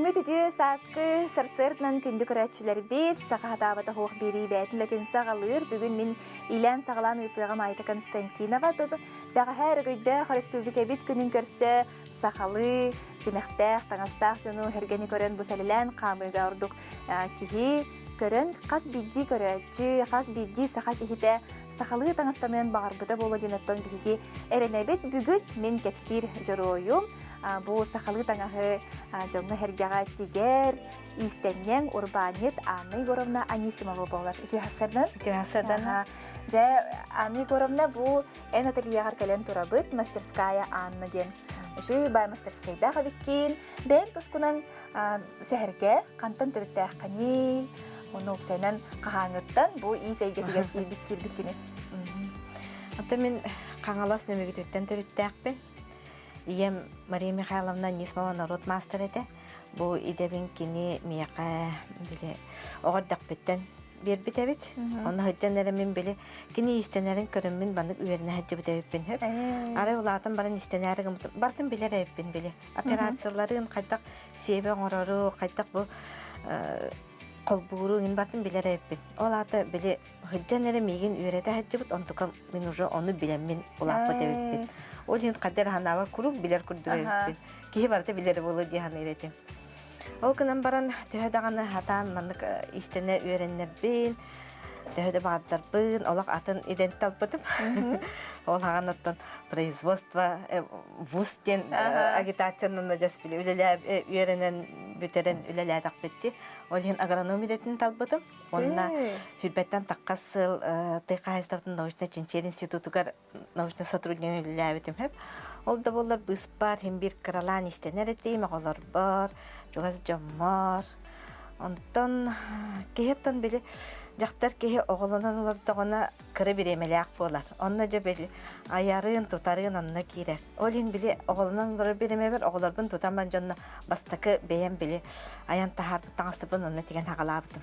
Үүммүт үтүө сааскы сарсыардынан күндү көрөөччүлэрбит, саха хатаабата суох биэрии бэйэтин үлэтин саҕалыыр. Бүгүн мин иилээн-саҕалаан ыытыаҕым Айта Константинова. Бэҕэһээ Өрөгөйдөөх Өрөспүүбүлүкэбит күнүн көрсө сахалыы симэхтээх, таҥастаах дьону эргэни көрөн бу сэлэлээн хаамыыга ордук киһи көрөн хас биирдии көрөөччү, хас биирдии саха киһитэ сахалыы таҥастаныан баҕарбыта буолуо диэн оттон биһиги эрэнэбит. Бүгүн мин кэпсиир дьоруойум бу сахалыы таҥаһы дьоҥҥо-сэргэҕэ тигэр, иистэнньэҥ, урбаанньыт Анна Егоровна Анисимова буолар. Үтүө сарсыардан. Үтүө сарсыардан. Дьэ, Анна Егоровна, бу эн ательеҕар кэлэн турабыт, мастерская Анна диэн. Үчүгэй бай мастерскайдаах эбиккин. Бэйэҥ тускунан сэһэргэ хантан төрүттээххиний, ону уопсайынан хаһааҥҥыттан бу иис эйгэтигэр киирбит киирбиккини. Оттон мин Хаҥалас Нөмүгүтүттэн төрүттээхпин. Ийэм Мария Михайловна Анисимова норуот маастара этэ. Бу идэбин кини миэхэ били оҕо эрдэхпиттэн биэрбит эбит. Онно сылдьан эрэ мин били кини иистэнэрин көрөммүн маннык үөрэнэ сылдьыбыт эбиппин сөп. Арай улаатан баран иистэнээри гыммытым. Барытын билэр эбиппин били. Операцияларын хайдах сиэбэ оҥорору, хайдах бу холбууру иҥин барытын билэр эбиппин. Ол аата били сылдьан эрэ миигин үөрэтэ сылдьыбыт, онтукам мин уже ону билэммин улааппыт эбиппин. Ол иһин хайдах эрэ санаабар куруук билэр курдук эбиппин. Киһи барыта билэр буолуо дии саныыр этим. Ол гынан баран төһө даҕаны хатаан маннык иистэнэ үөрэннэрбин, төһө да баҕардарбын, олох атын идэни талбытым. Ол хаҕан оттон производство вуз диэн агитациянан дьэс били үлэлээ үөрэнэн бүтэрэн үлэлээтэхпит Ол иһин агроном идэтин талбытым. Уонна Хүрбэттэн тахха сыл тыа хаһаайыстыбатын научнай чинчийэр институтугар научнай сотруднигын үлэлээбитим сөп. Ол да буоллар быыспар иһин биир кыралаан истэнэр этим, оҕолорбор, чугас дьоммор. Онтон киһи оттон били дьахтар киһи оҕолонон олордоҕуна кыра бириэмэлээх буолар. Онно дьэ били айарын, тутарын онно киирэр. Ол иһин били оҕолонон олорор бириэмэбэр оҕолорбун тутан баран дьонно бастакы бэйэм били айан таһаарбыт таҥастарбын онно тигэн хаҕалаабытым.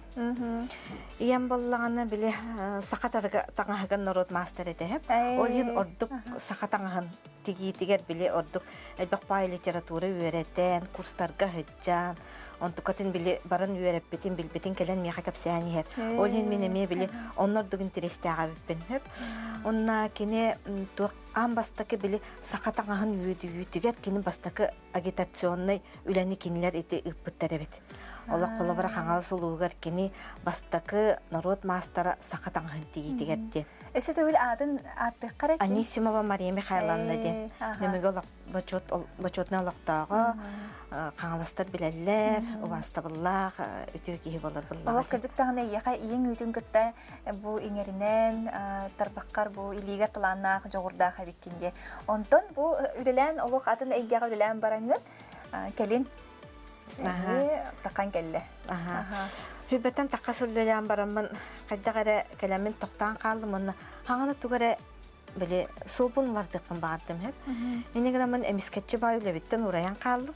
Ийэм буоллаҕына били саха таҥаһыгар норуот маастар этэ. Ол иһин ордук саха таҥаһын тигиитигэр били ордук элбэх баай литература үөрэтэн, курстарга сылдьан, онтукатын били баран үөрэппитин, билбитин кэлэн миэхэ кэпсээн иһэр. Ол иһин мин эмиэ били онно ордук интэриэстээҕэ эбиппин. Онно кини туох аан бастакы били саха таҥаһын үөдүйүүтүгэр кини бастакы агитационнай үлэни кинилэр ити ыыппыттар эбит. Олох холобура Хаҥалас улууһугар кини бастакы норуот маастара саха таҥаһын тигиитигэр диэн. Өссө төгүл аатын ааттыахха эрэ Анисимова Мария Михайловна диэн. Нөмүгү олох бочуот бочуотунай олохтооҕо Хаҥаластар билэллэр, убаастабыллаах үтүө киһи болор буллаҕа. Олох кырдьык даҕаны эйиэхэ ийэҥ үүтүн кытта бу иҥэринэн тарбаххар бу илиигэр талааннаах дьоҕурдаах эбиккин диye. Онтон бу үлэлээн олох атын эйгэҕэ үлэлээн бараҥҥын кэлин таххан кэллэ. Хүрбэттэн тахха сыл үлэлээн бараммын хайдах эрэ кэлэммин тохтоон хааллым уонна хаҥаны тугу эрэ били суолбун улардыахпын баҕардым сөп. Инньэ гынаммын эмискэччи баай үлэбиттэн урайан хааллым.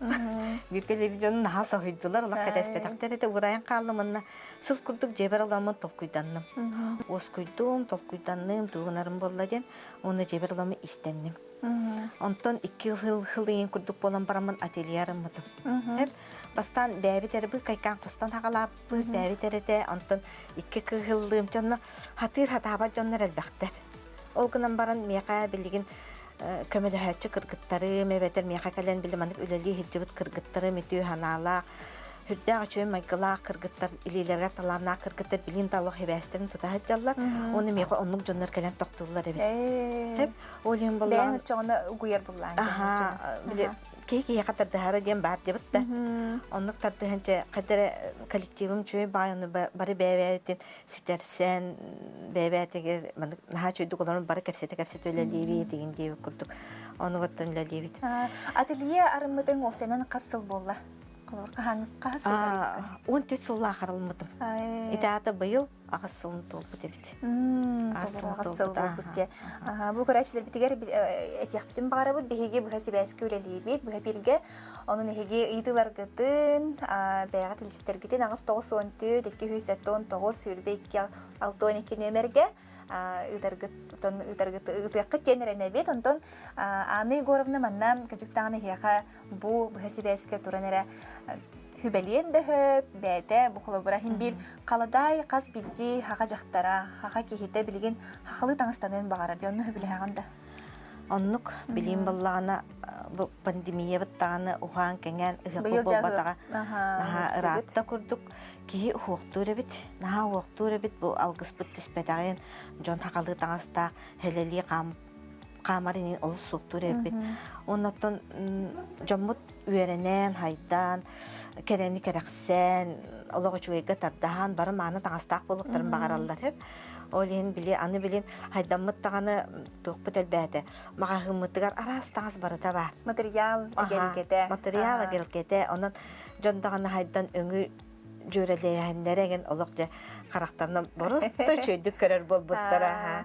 Бииргэ үлэлиир дьонум наһаа соһуйдулар, олох кэтэспэтэхтэр этэ урайан хааллым уонна сыл курдук дьиэбэр ыламмын толкуйданным. Уоскуйдум, толкуйданным, тугу гынарым буолла диэн уонна дьиэбэр ыламмын истэнним. Онтон икки сыл ыйын курдук буолан бараммын ателье арыммытым. Бастаан бэйэбит эрэ кайкаан хостон хаҕалааппыт, бэйэбит эрэтэ, онтон икки кыыһыллыым дьонно хатыыр хатаабат дьоннор элбэхтэр. Ол гынан баран миэхэ билигин көмөлөһөөччү кыргыттарым эбэтэр миэхэ кэлэн били маннык үлэлии сылдьыбыт кыргыттарым үтүө санаалаах, сүрдээх үчүгэй майгылаах кыргыттар, илиилэригэр талааннаах кыргыттар билигин да олох сибээстэрин тута сылдьаллар. Уонна миэхэ оннук дьоннор кэлэн тохтууллар эбит. Сөп. Ол иһин Бэйэҥ оччоҕуна угуйар буллаан Аха, били киһи киһиэхэ тардыһара диэн баар диэбит да. Оннук тардыһан чэ хайда эрэ коллективым үчүгэй баай ону бары бэйэ-бэйэбитин ситэрсэн бэйэ-бэйэтигэр маннык наһаа үчүгэйдик олорон бары кэпсэтэ-кэпсэтэ үлэлиибит игин диэбит курдук онугуттан үлэлиибит. Ателье арыммытыҥ уопсайынан хас сыл буолла? Холобур, хаһан хаһыс сыл арыйбыккын? 14 сыллаах арылмытым. Ити аата быйыл аҕыс сылын туолбут эбит. Аҕыс сыл буолбут дии. Бу көрөөччүлэрбитигэр этиэхпитин баҕарабыт. Биһиги быһа сибээскэ үлэлиибит, быһа бииргэ. Онон эһиги ыйытыыларгытын, бэйэҕит илдьиттэргитин 894 279 22 62 нүөмэргэ ыытаргыт ыытаргыт ыытыаххыт диэн эрэнэбит. Онтон Анна Егоровна манна кыдьыктаҕын эһиэхэ бу быһа сибээскэ туран эрэ. Хүбэлиэн да хөп, бэйэтэ бу холобура иһин биир халадаай хас биирдии хаха дьахтара, хаха киһитэ билигин хахалыы таҥастаныан баҕарар дьонну сөбүлэһэҕин да? Оннук билиим буоллаҕына бу пандемиябыт даҕаны уһаан-кэҥээн ыһыахпыт буолбатаҕа наһаа ыраатта курдук киһи уһуохтуур эбит, наһаа уһуохтуур эбит бу алгыспыт түспэтэҕин дьон хахалыы таҥастаах хэлэлии хаамар инин олус суохтуур эбиппит. Оннуттан дьоммут үөрэнэн, хайдаан, кэрэни кэрэхсээн, олох үчүгэйгэ тардаһан, бары мааны таҥастаах буолуохтарын баҕараллар үһү. Ол иһин били аны билин хайдаммыт даҕаны туохпут элбээтэ. Маҕаһыыммытыгар араас таҥас барыта баар. Материал эгэлгэтэ. Материал эгэлгэтэ. Онон дьон даҕаны хайдан өҥү дьүөрэлээһиннэрэ эҥин олох дьэ харахтарынан боруста үчүгэйдик көрөр буолбуттара.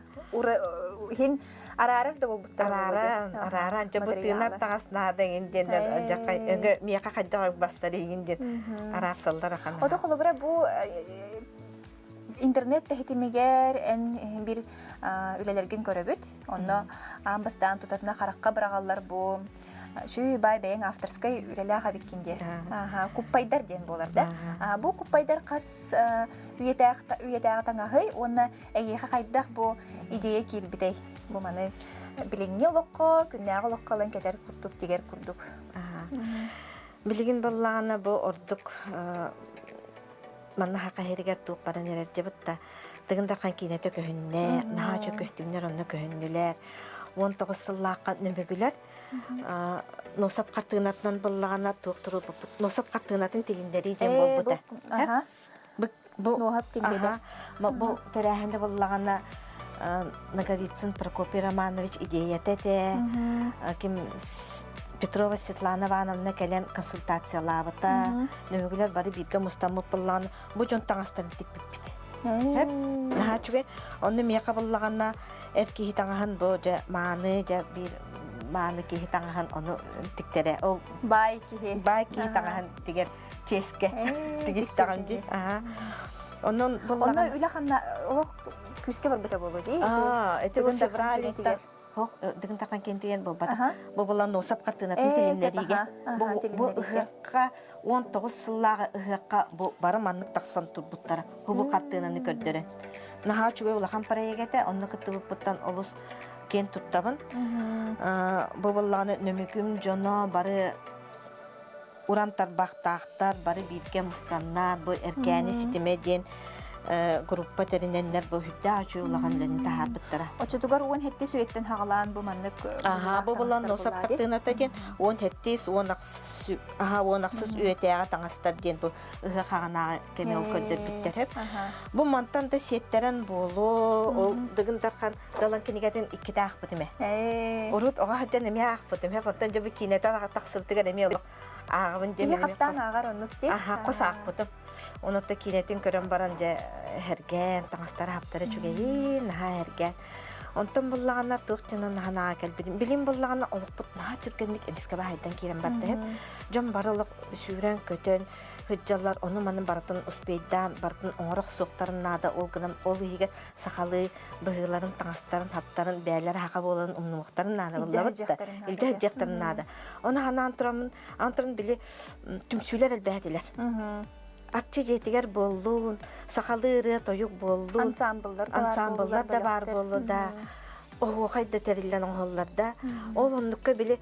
Иһин араарар да буолбуттара. Арааран, арааран дьэ бу тыынар таҥас наада эҥин диэн өҥө миэхэ хайдах бассар иҥин диэн араарсаллар ахан. Ото холобура бу интернет тэһитимигэр эн бир үлэлэргин көрөбүт. Онно аан бастаан тутатына харахха быраҕаллар бу Шүй бай бэйэҥ авторскай үлэлээх эбиккин диэн. Куппайдар диэн буолар да. Бу куппайдар хас үйэтээҕи таҥаһый уонна эйиэхэ хайдах бу идея киирбитэй? Бу маны билиҥҥи олоххо, күннээҕи олоххо ылан кэтэр курдук, тигэр курдук. Билигин буоллаҕына бу ордук манна хаха иһэригэр туох баран эрэр дьабыт да Тыгын Дархан киинэтэ көһүннэ, наһаа үчүгэй көстүүмнэр онно көһүннүлэр. 19 сыллаахха нөмүгүлэр Носоп хартыынатынан буллаҕына туох туруорбуппут Носоп хартыынатын тилиннэрии диэн буолбута. Бу Нуоһап тиллэрэ. Бу тэрээһинэ буллаҕына Ноговицын Прокопий Романович идеята этэ. Ким Петрова Светлана Ивановна кэлэн консультациялаабыта. Нөмүгүлэр бары бииргэ мустаммыт буллаҕына бу дьон таҥастарын тикпиппит. Наһаа үчүгэй. Онно миэхэ буллаҕына эр киһи таҥаһын бу дьэ мааны дьэ биир мааны киһи таҥаһын ону тиктэрэ. Ол баай киһи. Баай киһи таҥаһын тигэр чиэскэ тигистэҕим дии. Онон Онно үлэ ханна олох күүскэ барбыта буолуо дии. Ити бу февраль Дыгын Дархан киэнтигэр буолбата. Бу була Носоп хартыынатын тилиннэриигэ. Бу ыһыахха 19 сыллааҕы ыһыахха бу бары маннык тахсан турбуттара. Бу хартыынаны көрдөрөн. Наһаа үчүгэй улахан проект этэ. Онно кыттыбыппыттан олус киэн туттабын. Бу буоллаҕына Нөмүгүм дьоно бары уран тарбахтаахтар бары бииргэ мустаннар бу Эркээни ситимэ диэн группа тэринэннэр бу үрдээх үчүгэй улахан үлэни таһаарбыттара. Оччотугар 17 үйэттэн хаҕалаан бу маннык Аха, бу булан Носов хартыыната диэн 17 аха 16 үйэтээҕи таҥастар диэн бу ыһыах хаҕанааҕы кэми ол көрдөрбүттэр. Бу мантан да сиэттэрэн буолуо, ол Дыгын Дархан Далан кинигэтин иккитэ аахпытым ээ. Урут оҕо сылдьан эмиэ аахпытым. Оттон дьэ бу киинэтэ тахсыбытыгар эмиэ олох ааҕабын диэн. Киһи хаптаан ааҕар оннук дии. Аха, хос аахпытым. Онуота киинэтин көрөн баран дьэ эргээн, таҥастара хаптара үчүгэйин, наһаа эргээн. Онтон буллаҕына туох дьонун наһаа кэлбитим. Билим буллаҕына олохпут наһаа түргэнник эмискэ баһайдан киирэн барда. Дьон бары олох сүүрэн-көтөн сылдьаллар, ону-маны барытын успейдаан, барытын оҥоро охсуохтарын наада. Ол гынан ол иһигэр сахалыы быһыыларын, таҥастарын, хаптарын, бээлэр хаха буолан умнуохтарын наада буоллабыт да. Илдьэ сылдьыахтарын наада. Ону ханаан тураммын, ан туран били түмсүүлэр элбээтилэр. Арчы дьиэтигэр буоллун, сахалыы ырыа тойук буоллун, ансамбллар да ансамбллар да баар буоллу да, оһуохай да тэриллэн оҥоһуллар да. Ол оннукка били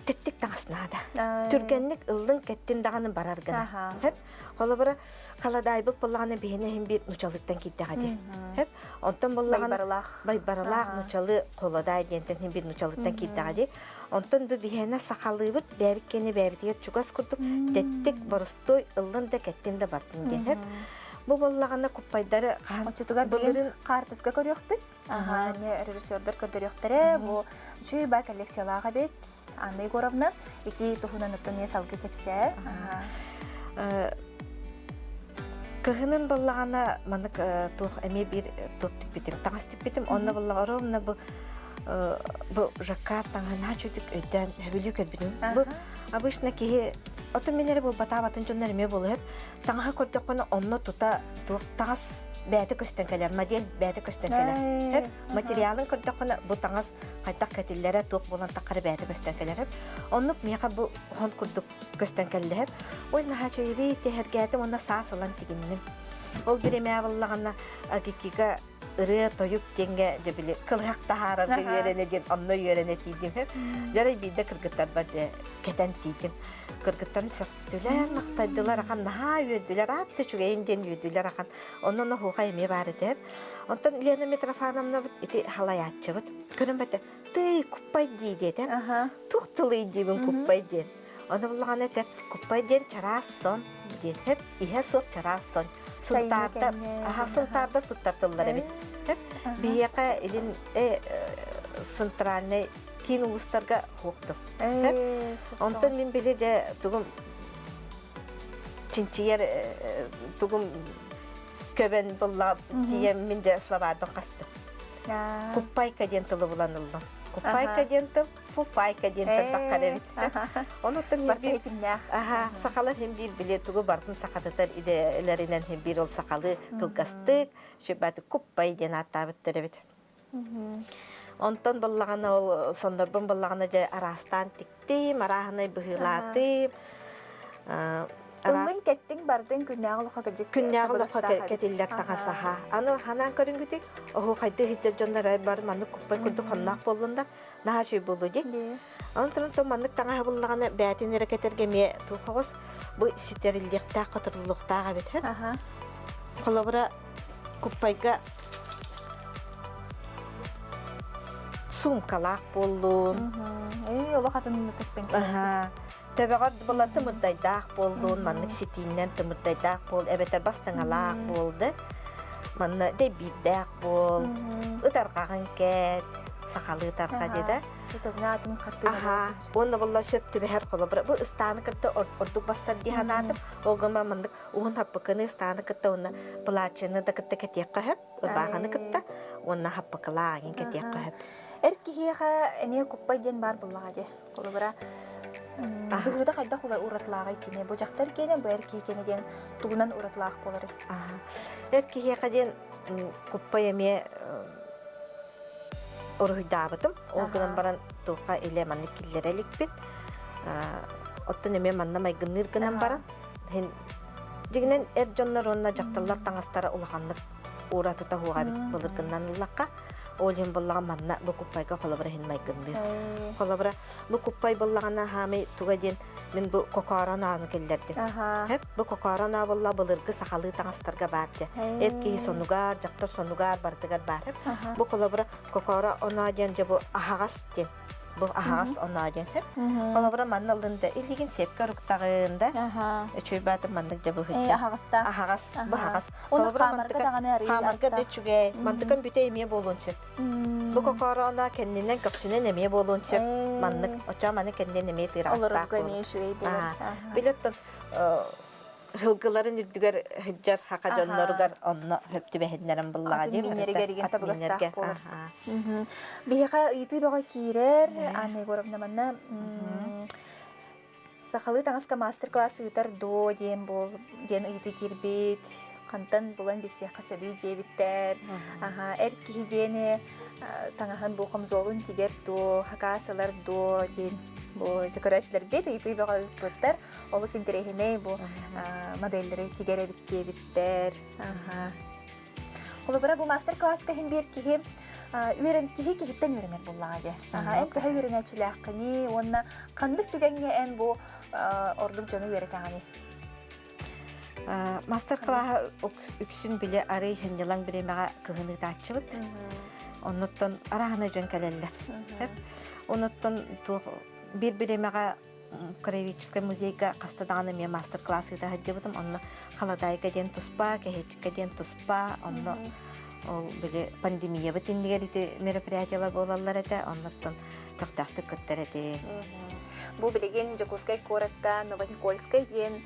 тэттик таҥас наада. Түргэнник ыллын кэттин даҕаны барар гына. Хөп. Холобура, халадаайбыт буоллаҕына биһиэнэ иһин биир нучалыттан киирдэҕэ дии. Хөп. Онтон буоллаҕына Байбаралаах. Байбаралаах нучалы холодаай диэнтэн иһин биир нучалыттан киирдэҕэ дии. Онтон бу биһиэнэ сахалыыбыт бээбит киэнэ бээбитигэр чугас курдук тэттик боростуой ыллын да кэттин да бардын диэн. Хөп. Бу буоллаҕына куппайдары хаһан Оччотугар былырын хаартыска көрүөхпүт. Аха, режиссердар көрдөрүөхтэрэ. Бу үчүгэй баа коллекциялаах эбит. Анна Егоровна, ити туһунан оттон эмиэ салгыы кэпсээ. Кыһынын буоллаҕына маннык туох эмиэ биир туох тикпитим, таҥас тикпитим. Онно буоллаҕа ровно бу бу жаккард таҥаһын наһаа үчүгдүк өйдөөн сөбүлүү көрбүтүм. Бу обычно киһи отон мин эрэ буолбатаабатын дьоннор эмиэ буолуһуп. Таҥаһы көрдөххүнэ онно тута туох таҥас. бэйэтэ көстөн кэлэр, модель бэйэтэ көстөн кэлэр. Хөп, материалын көрдөххүнэ бу таҥас хайдах кэтиллэрэ, туох буолан таххара бэйэтэ көстөн кэлэр. Оннук миэхэ бу хон курдук көстөн кэллэһэр. Ой, наһаа үчүгэйбит, тэһэргээтим уонна саас ылан тигинним. Ол биримээ буллаҕына Агикига ырыа-тойук диэҥҥэ дьэ били кылыһах таһаарарга үөрэнэ диэн онно үөрэнэ тиийдим. Дьэ биирдэ кыргыттарбар дьэ кэтэн тиийдим. Кыргыттарым сөхтүлэр, махтайдылар ахан, наһаа үөрдүлэр, аат да үчүгэйин диэн үөрдүлэр ахан. Онон оһуохай эмиэ баар этэ. Онтон Лена Митрофановнабыт ити халайааччыбыт. Көрөн бэтэ, тый, куппай дии диэтэ. Туох тылый диибин куппай диэн. Ону буллаҕына этэр, куппай диэн чараас сон диэн. Хэп, иһэ суох чараас сон. Сунтаардар, аха, сунтаардар туттар тыллар эбит. Хэп, биһиэхэ илин э, центральный киин улуустарга хуохту. Онтон мин били дьэ тугум чинчийэр тугум көбөн булла тиийэн мин дьэ словарбын хастым. Куппайка диэн тылы булан ыллым. Куппайка диэн тыл фуфайка диэн таххар эбит. Онуттан биир аха сахалар хим биир биле тугу бартын сахатытар идэлэринэн хим биир ол сахалы кылгастык сүбэти куппай диэн ааттаабыттар эбит. Онтон буллаҕына ол соннорбун буллаҕына дьэ араастаан тиктим, арааһынай быһыылаатым. Ыллыҥ, кэттиҥ, бардыҥ күннээҕи олоххо кырдьык Күннээҕи олоххо кэтиллэр таҥас аһа. Аны ханаан көрүҥгүтүй, оһуохайдыы сылдьар дьоннор бар маннык куппай курдук хонноох буоллуннар, наһаа үчүгэй буолуо дии. Онтон онтон маннык таҥаһы буллаҕына бээтин эрэ кэтэргэ эмиэ туох оҕус бу ситэриллиэхтээх, хоторуллуохтаах эбит. Холобура, куппайга суумкалаах буоллун. Ээ, олох атын көстөн кэлэр. Төбөҕөр була тымырдайдаах буоллун, маннык ситииннэн тымырдайдаах буол, эбэтэр бастыҥалаах буол да, манна дэбиирдээх буол, ытарҕаҕын кэт, сахалыы ытарҕа диэдэ. Тутугнаатын хартыына Аха, уонна буолла сөп түбэһэр холобура. Бу ыстааны кытта ордук бассар дии санаатым. Ол гынан маннык уһун хаппыкыны ыстааны кытта уонна плачыны да кытта кэтиэххэ сөп, ырбааханы кытта уонна хаппыкылаа кэтиэххэ сөп. Эр киһиэхэ эмиэ куппай диэн баар буоллаҕа дии. Холобура, быһыыта хайдах уратылааҕый кини? Бу дьахтар киэнэ, бу эр киһи киэнэ диэн тугунан уратылаах буоларый? Эр киһиэхэ диэн куппай эмиэ уруһуйдаабытым. Ол гынан баран туохха илэ маннык киллэрэ иликпин. Оттон эмиэ манна майгынныыр гынан баран, дьиҥинэн эр дьоннор уонна дьахталлар таҥастара улаханнык уратыта суоҕа эбит былыргыннан ыллахха. Ол иһин буоллаҕа манна бу куппайга холобура иһин майгынныыр. Холобура бу куппай буоллаҕына хаамай туга диэн мин бу кокоорон ааны киллэрдим. Хэп бу кокоорон аа буолла былыргы сахалыы таҥастарга баар дьэ. Эр киһи сонугаар, дьахтар сонугаар барытыгар баар. Бу холобура кокоро оноо диэн дьэ бу аһаҕас диэн бу аһаҕас оноо диэн сөп. Холобура манна ылын да илигин сиэпкэ уруктаҕын да үчүгэй баатым маннык дьэ быһыттан. Аһаҕастаах. Аһаҕас, бу аһаҕас. Оны хаамарга даҕаны арыый Хаамарга да үчүгэй. Мантыкан бүтэ эмиэ буолуон сөп. Бу кокоороона кэннинэн көхсүнэн эмиэ буолуон сөп. Маннык очоо маны кэннинэн эмиэ тыыраҕастаах Олорорго эмиэ үчүгэй буолар. Билеттон Һылгыларын үрдүгэр сылдьар хака дьонноругар онно хөп түбэһиннэрэн буллаҕа дии миннэригэр игин табыгастаах буолар. Биһиэхэ ыйытыы бөҕө киирэр Анна Егоровна манна сахалыы таҥаска мастер-класс ыытар дуо диэн буол диэн ыйытыы киирбит хантан булан билсиэххэ сөбүй диэбиттэр аха эр киһи диэни таҥаһын бу хомзуолун тигэр дуо хакаас ылар дуо диэн бу көрөөччүлэрбит ыйытыы бөҕө ыыппыттар Олус интэриэһинэй бу модельлэри тигэр эбит диэбиттэр. Холобура, бу мастер-класска иһин биир киһи үөрэн киһи киһиттэн үөрэнэр буоллаҕа дии. Эн төһө үөрэнээччилээххиний уонна ханнык түгэҥҥэ эн бу ордук дьону үөрэтэҕиний? Мастер-класс үксүн били арый хынньылаҥ бириэмэҕэ кыһын ыытааччыбыт. Оннуттан арааһына дьон кэлэллэр. Онуттан туох биир бириэмэҕэ Краеведческай музейга хаста даҕаны эмиэ мастер-класс ыыта сылдьыбытым. Онно халадаайка диэн туспа, кэһиэччиккэ диэн туспа. Онно ол били пандемиябыт иннигэр ити мероприятиелар буолаллар этэ. Оннуттан көхтөөхтүк кыттар этим. Бу билигин Дьокуускай куоракка Новоникольскай диэн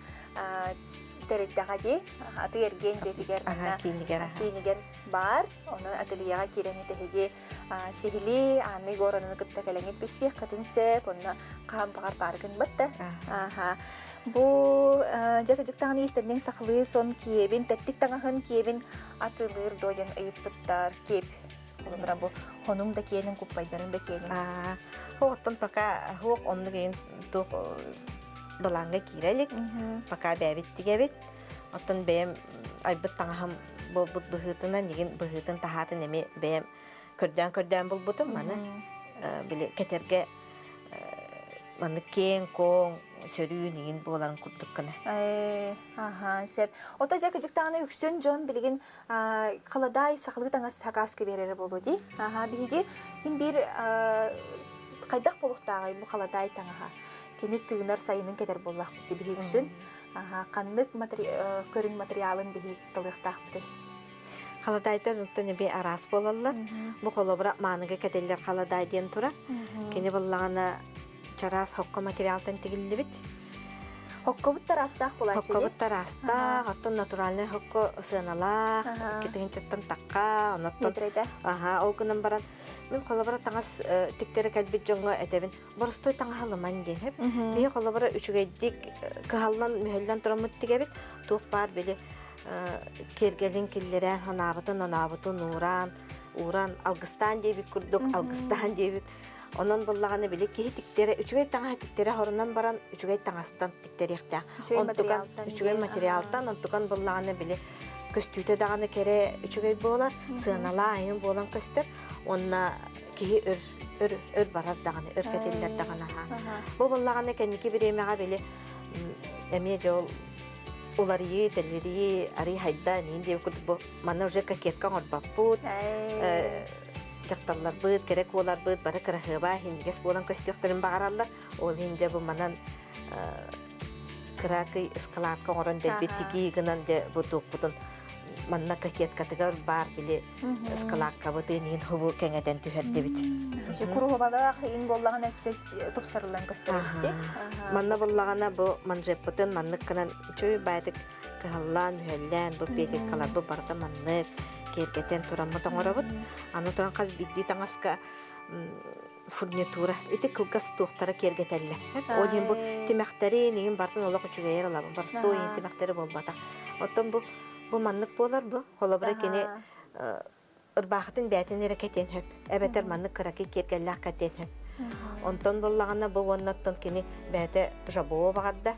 тэрилтэҕэ дии аты эргиэн дьиэтигэр киинигэр киинигэр баар. Онон ательеҕа киирэн этэһиги сиһилии Анна Егоровнаны кытта кэлэҥит билсиэххитин сөп, онно хаһан баҕар бааргын бытта. Аха. Бу дьэ кыдьыктаҕын иистэнниҥ сахалыы сон киэбин, тэттик таҥаһын киэбин атыылыыр дуо диэн ыйыппыттар. Киэп. Холобура бу хонуҥ да киэнин, куппайдарыҥ да киэнин. Оттон пока хуох оннук иин туох былааҥҥа киирэ илик. Пока бэйэбит тигэбит. Оттон бэйэм айбыт таҥаһым буолбут быһыытынан, игин быһыытын таһаатын эмиэ бэйэм көрдөөн-көрдөөн булбутум. Маны били кэтэргэ маннык киэҥ-куоҥ, сөрүүн игин буоларын курдук гына. Аха, сөп. Ото дьэ кыдьыктаҕына үксүн дьон билигин халадаай сахалыы таҥас сакааска биэрэрэ буолуо дии. Аха, биһиги ким биир хайдах буолуохтааҕый бу халадаай таҥаһа? Кини тыынар сайынын кэтэр буоллахпыт дии биһиги үксүн. Ханнык көрүҥ материалын биһи талыахтаахпытый? Халадаайдар оттон эбии араас буолаллар. Бу холобура мааныга кэтиллэр халадаай диэн турар. Кини буллаҕына чараас хокко материалтан тигиллибит. Хоккобут тараастаах буолааччы Хоккобут тараастаах, оттон натуральнай хокко сыаналаах, 2 тыһыынчаттан тахха, оноттон аха, ол гынан баран мин холобура таҥас тиктэрэ кэлбит дьоҥҥо этэбин, боростуой таҥаһы ылыман диэн сөп. Биһи холобура үчүгэйдик кыһаллан мүһэллэн тураммыт тигэбит, туох баар били киэргэлин киллэрэн, санаабытын онообутун ууран, ууран алгыстаан диэбит курдук алгыстаан диэбит. Онон буллаҕына били киһи тиктэрэ үчүгэй таҥаһы тиктэрэ хорунан баран үчүгэй таҥастан тиктэриэхтээх. Онтукан үчүгэй материалтан, онтукан буллаҕына били көстүүтэ даҕаны кэрэ үчүгэй буолар, сыаналаа айын буолан көстөр. Уонна киһи өр өр өр барар даҕаны, өр кэтиллэр даҕаны аһаа. Бу буоллаҕына кэнники бириэмэҕэ били эмиэ дьол уларыйыы, тэлэрийии, арый хайда ниин диэбит курдук бу манна уже кокетка оҥорбоппут, дьахталларбыт, кэрэ куоларбыт бары кыраһыаба иһинигэс буолан көстүөхтэрин баҕараллар. Ол иһин дьэ бу манан кыракый ыскалаакка оҥорон дэлби тигии гынан дьэ бу туохпутун манна кокеткатыгар баар били ыскалааккабыт иһин хубу кэҥэтэн түһэрдибит. Куруһубалаах иин буоллаҕына өссө тупсарыллан көстөр эбит. Манна буллаҕына бу манжеппытын маннык гынан үчүгэй баайдык кыһаллаан, мүһэллээн бу петелькаларбыт барыта маннык киэргэтэн тураммыт оҥоробут. Аны туран хас биирдии таҥаска фурнитура ити кылгас туохтара киэргэтэллэр. Ол иһин бу тимэхтэри иһин бартын олох үчүгэйэр ылабын. Боростуой иһин тимэхтэри буолбатах. Оттон бу бу маннык буолар бу. Холобура кини ырбаахытын бээтин эрэ кэтиэн сөп. Эбэтэр маннык кыракый киэргэллээх кэтиэн сөп. Онтон буллаҕына бу уоннаттан кини бэйэтэ жабо баҕарда.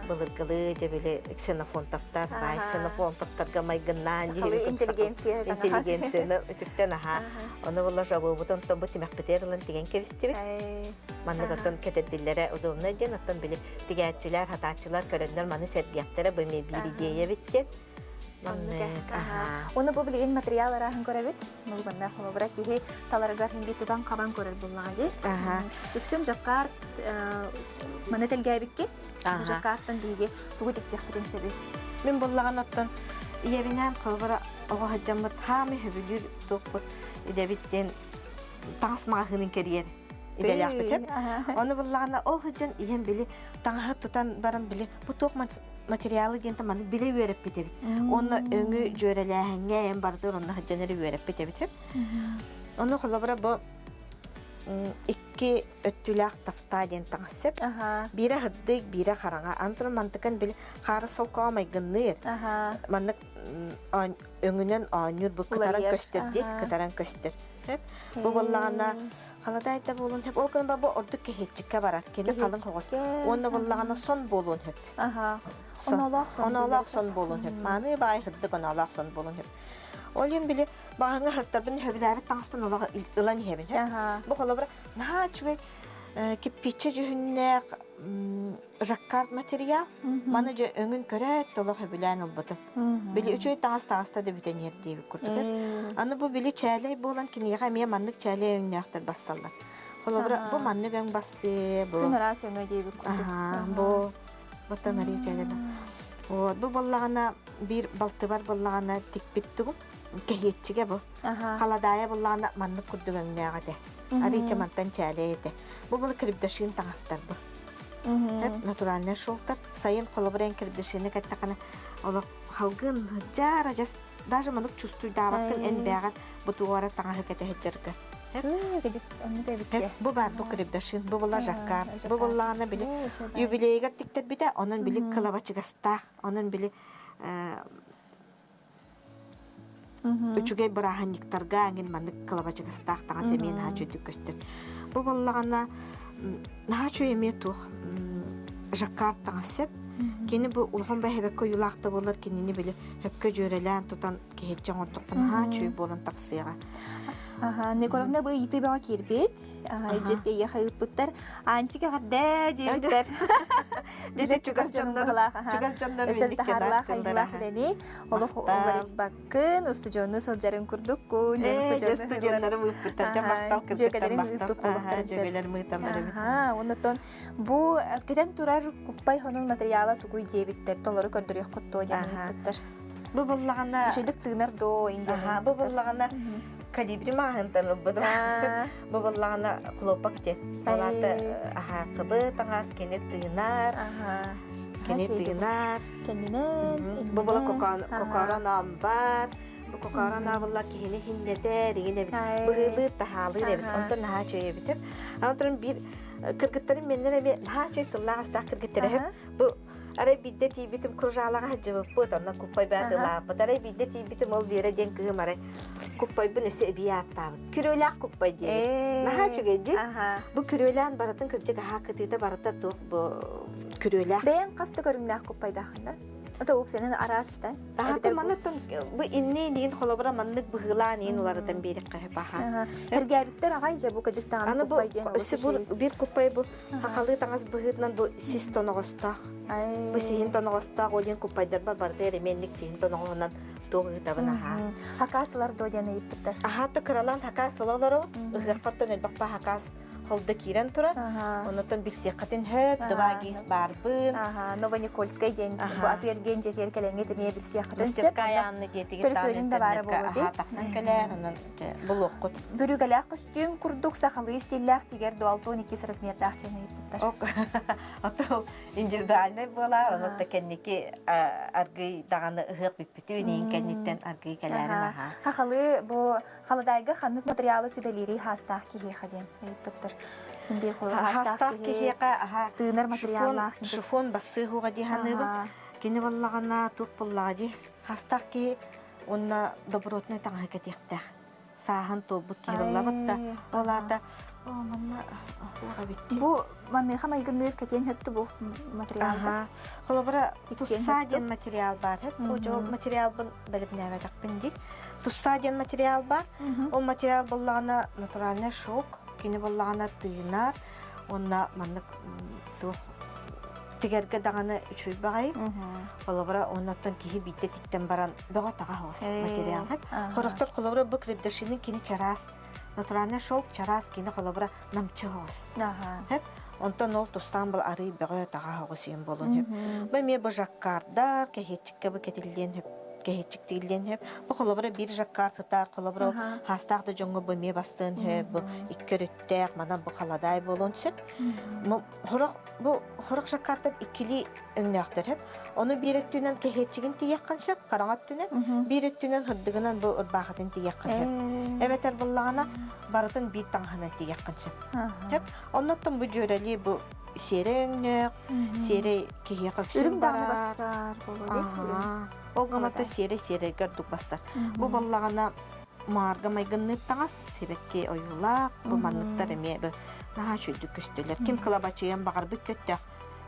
Былыргылыы дьэ били Ксенофонтовтар, баай Ксенофонтовтарга майгыннаан интеллигенция интеллигенцияны үтүктэн аһаа. Ону була жабобутун оттон бу тимэхпитигэр ылан тигэн кэбистибит. Маннык оттон кэтэрдиллэрэ удобно диэн оттон били тигээччилэр, хатааччылар көрөннөр маны сэргиэхтэрэ бу эмиэ биир идея эбит диэн. Маннык аһаа. Уну бу билигин материал арааһын көрөбүт. Бу манна холобура киһи таларыгар хинги тутан хабан көрөр буллаҕа дии. Үксүн жаккард маны тэлгээбиккин. Жаккардтан биһиги тугу тиктиэхпитин сөбүй? Мин буллаҕын оттон ийэбинээн холобура оҕо сылдьаммыт хаамый сөбүлүүр туохпут идэбит диэн таҥас маҕаһыынын кэрийэр идэлээхпит сөп. Ону буллаҕына ол сылдьан ийэм били таҥаһы тутан баран били бу туох материалы диэн маннык билэ үөрэппит эбит. Уонна өҥү дьүөрэлээһиҥҥэ эн бардыр онно сылдьан эрэ үөрэппит эбит. Ону холобура бу икки өттүлээх тафта диэн таҥас сөп. Биирэ сырдык, биирэ хараҥа. Антон мантыкан били хаара солкоҕо майгынныыр. Маннык өҥүнэн оонньуур бу кытаран көстөр дии, кытаран көстөр. Бу буоллаҕына халадаай да буолуон сөп. Ол гынан бу ордук кэһиэччиккэ барар. Кини халыҥ соҕус. Уонна буоллаҕына сон буолуон сөп. Оноолоох сон. Оноолоох сон буолуон сөп. Мааны баай сырдык оноолоох сон буолуон сөп. Ол иһин били баҕаҥҥа сыртарбын сөбүлээбит таҥаспын олох ылан иһэбин. Бу холобура наһаа үчүгэй киппиччэ дьүһүннээх жаккард материал. Маны дьэ өҥүн көрөөт толох сөбүлээн ылбытым. Били үчүгэй таҥас таҥаста да бүтэн иһэр диэбит курдук. Аны бу били чээлэй буолан кинигэҕэ эмиэ маннык чээлэй өҥнөөхтөр бассаллар. Холобура, бу маннык өҥ бассыы, бу Күн араас өҥө диэбит курдук. Бу оттон арыы чээлэй. Вот бу буоллаҕына биир балтыбар буоллаҕына тикпит тугум кэһиэччигэ бу. Халадаайа буоллаҕына маннык курдук өҥнөөх этэ. Арыыча мантан чээлэй этэ. Бу был крепдешин таҥастар бу. Натуральный шелтер. Сайын холобур эн крепдешины кэттэххинэ олох халгын сылдьар адьас даже маннык чувствуйдаабаккын эн бэҕэр бу туора таҥаһы кэтэ сылдьарга. Бу баар бу крепдешин, бу була жаккар, бу буллаҕына били юбилейгар тиктэрбитэ, онон били кылабачыгастаах, онон били Үчүгэй бырааһынньыктарга эҥин маннык кылабачыгастаах таҥас эмиэ наһаа үчүгэйдик көстөр. Бу буоллаҕына наһаа үчүгэй эмиэ туох жаккард таҥас сөп. Кини бу улахан бэһэбэккэ ойуулаах да буоллар кинини били хөпкө дьүөрэлээн тутан киһиччэ оҥордоххо наһаа үчүгэй буолан тахсыаҕа. Аха, Николаевна бу ыйытыы бөҕө киирбит. Дьит эйиэхэ ыыппыттар. Аанчик эҕэрдээ диэбиттэр. Дьити чугас дьоннор чугас дьоннор Өсөл таһаарлаах айылаах үлэни олох уларыйбаккын, устудьуонну сылдьарын курдуккун. Студеннарым ыыппыттар. Дьэ махтал кыргыттар махтал. Дьүөгэлэрим ыыталлар эбит. Оннотон бу кэтэн турар куппай хонун материала тугуй диэбиттэр, толору көрдөрүөххүт дуо диэн ыыппыттар. Бу буллаҕына Үчүгдүк тыынар доо индиан. Бу буллаҕына калибри маҕаһыынтан ылбытым. Бу буллаҕына хлопок диэн. Ол аата аһаакыбы таҥас кини тыынар. Кини тыынар. Кэннинэн. Бу була кокоорон бар. Бу кокоорон аабылла киһини хиннэтэр, игин эбит. Быһыылыыр, таһаалыыр эбит. Онтон наһаа үчүгэй эбит. Онтон биир кыргыттарым меннер эми наһаа үчүгэй тыллаах астаах кыргыттар Бу Арай биирдэ тиийбитим кружалаҕа сылдьыбыппыт, онно куппай баатылаабыт. Арай биирдэ тиийбитим ол Вера диэн кыыһым арай куппайбын өссө эбии ааттаабыт. Күрүөлээх куппай диэбит. Наһаа үчүгэй дии. Бу күрүөлээн барытын кырдьык аһаа кытыыта барыта туох бу күрүөлээх. Бэйэҥ хас да көрүҥнээх куппайдааххын да? Это упсэнэн араас да. Аһата манныттан бу инни иин холобура маннык быһыылаан иин уларытан биэриэххэ баха. Эргээбиттэр аҕай дьэ бу кыдьыктаҕаны куппай диэн олус үчүгэй. Бир куппай бу Сахалыы таҥас быһыытынан бу сис тоноҕостоох. Бу сиһин тоноҕостоох ол иһин куппайдарбар барыта эремиэнник сиһин тоноҕоһунан туох ыытабын аһаа. Хакаас ылар дуо диэн ыйыппыттар. Аһаа то кыралаан хакаас ыла олоро. Ыһыаххаттан элбэх хакаас холда киирэн турар. Оннуттан билсиэххитин хөп, два гис барбын. Новоникольскай диэн бу атыыр диэн дьиэтигэр кэлэҥҥит эмиэ билсиэххитин сөп. Мастерская Анна диэтигит Төлөпүөнүн да баара буолуо дии. Тахсан кэлээр, онон булуоххут. Бүрүгэлээх көстүүм курдук сахалыы стиллээх тигэр дуалтон иккис размердаах диэн ыйыппыттар. Ото индивидуальнай буолаар, онон кэнники аргый даҕаны ыһыах бүппүтүн иин кэнниттэн аргый кэлээрин аһаа. Хахалы бу халадайга ханнык материалы сүбэлиирий хаастаах киһиэхэ диэн ыйыппыттар. Хаастаах киһиэхэ аха тыынар материаллаах шифон бассыһуга дии саныыбын. Кини буоллаҕына туох буоллаҕа дии. Хаастаах киһи уонна добротный таҥаһы кэтиэхтээх. Сааһын туолбут киһи буоллабыт да, ол аата манна Бу маныаха майгынныыр кэтиэн сөптө бу материалга. Холобура, туссаа диэн материал баар. Ол материалбын бэлэмнээбэтэхпин дии. Туссаа диэн материал бар. Ол материал буоллаҕына натуральный шелк, кини буоллаҕына тыынар, уонна маннык туох тигэргэ даҕаны үчүгэй баҕайы. Холобура, оннуттан киһи биирдэ тиктэн баран бөҕө-таҕа оҕус материал. Хорохтор холобура бу крепдешины кини чараас, натуральный шелк чараас кини холобура намчы оҕус. Онтон ол тустаан был арый бөҕө-таҕа оҕус үйэн буолуон хөп. Бу эмиэ бу жаккардар, кэһиэччиккэ бу кэтиллиэн хөп кэһиэччиктииллиэн хөп. Бу холобура биир жаккар сытар, холобура хаастаах да дьоҥҥо бу эмиэ бастыан хөп, бу икки өрүттээх, манан бу халадаай буолуон сөп. Хорох бу хорох жаккартан иккилии өҥнөөхтөр сөп. Ону биир өттүнэн кэһиэччигин тигиэххин сөп, хараҥа өттүнэн, биир өттүнэн сырдыгынан бу ырбаахытын тигиэххин сөп. Эбэтэр буллаҕына барытын биир таҥаһынан тигиэххин сөп. Сөп. Оннуттан бу дьүөрэлии бу сиэрэй өҥнөөх, сиэрэй киһиэхэ Үрүҥ даҕаны бассар буолуо дии. Ол гымата сиэрэй сиэрэйгэ ордук бассар. Бу буоллаҕына маарга майгынныыр таҥас, сибэкки ойуулаах, бу манныктар эмиэ бу наһаа үчүгдүк көстөллөр. Ким кылабачыйан баҕарбыт көттөх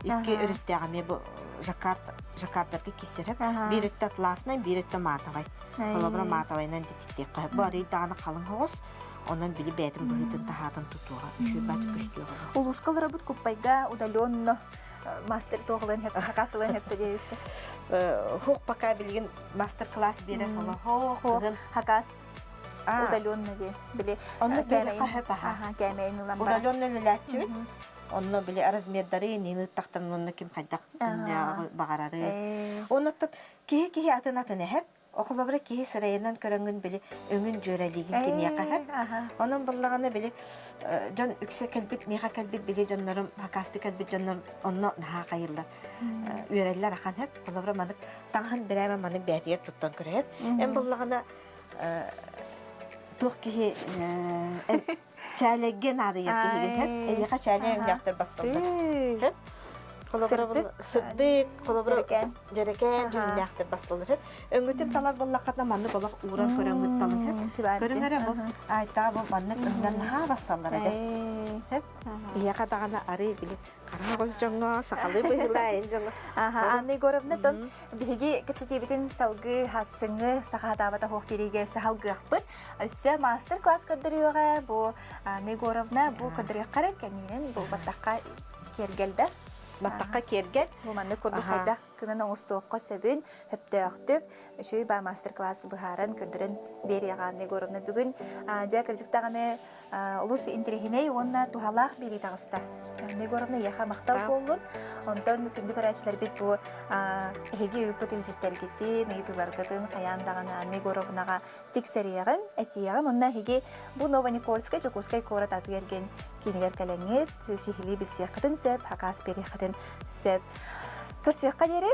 икки өрүттээх эмиэ бу жаккард жаккардарга киссэрэ. Биир өттө атласнай, биир өттө матовай. Холобура матовайынан дитиктиэххэ. Бу арый даҕаны халыҥ оҕус, онон били бэйэтин быһыытын таһаатын тутуоҕа, үчүгэй бааты көстүөҕэ. Улууска олоробут куппайга удаленно мастер туоҕулан хэп хакасылан хэптэ диэбиттэр. Хук пока билигин мастер-класс биэрэр холоһо кыһын хакас удаленно диye били онно кээмэйин ылан удаленно үлэлээччибит онно били размердары нины тахтан онно ким хайдах баҕарары оннуттан киһи киһи атын атын эһэп. Холобура киһи сырайынан көрөҥҥүн били өҥүн дьүөрэлиигин киниэхэ һэп. Онон буллаҕына били дьон үксэ кэлбит, миэхэ кэлбит били дьоннорум, хакасты кэлбит дьоннорум онно наһаа хайыллар. Үөрэллэр ахан һэп. Холобура манык таҥаһын бирээмэ манык бээтигэр туттан көрөһөп. Эн буллаҕына туох киһи чээлэггэ наадыйар киһигин һэп. Эйиэхэ чээлэй өҥнөөхтөр бассаллар. Һэп. Холобура сырдык, холобура дьэрэкээн дьүһүннээхтэр бассаллар. Һэп. Өҥүтүн талар буоллаххытына маннык олох ууран көрөҥҥүт талын һэп. Көрүҥ эрэ бу айтаа бу маннык өҥнөн наһаа бассаллар адьас. Һэп. Биһиэхэ даҕаны арыы били хара оҕус дьоҥҥо сахалыы быһыылаа эн дьоҥҥо. Аха, Анна Егоровна тон биһиги кэпсэтиибитин салгыы хассыҥҥы саха хатаабата суох биэриигэ саһалгыахпыт. Өссө мастер-класс көрдөрүөҕэ бу Анна Егоровна бу көрдөрүөххэ эрэ кэннинэн бу баттахха киэргэлдэ. Баттахха киэргэл. Бу маннык курдук хайдах гынан оҥостуохха сөбүн сөптөөхтүк үчүгэй баа мастер-класс быһааран көрдөрөн биэриэҕэ Анна Егоровна бүгүн дьэ кырдьык даҕаны олус интэриэһинэй уонна туһалаах биэрии таҕыста. Анна Егоровна эйиэхэ махтал буоллун. Онтон күндү көрөөччүлэрбит бу эһиги ыыппыт илдьиттэргитин, ыйытыыларгытын хайаан даҕаны Анна Егоровнаҕа тиксэриэҕим, этиэҕим. Онно эһиги бу Новоникольскай, Дьокуускай куорат атыы-эргиэн киинигэр кэлэҥҥит, сиһилии билсиэххитин сөп, хакаас биэриэххитин сөп. Көрсүөххэ диэри.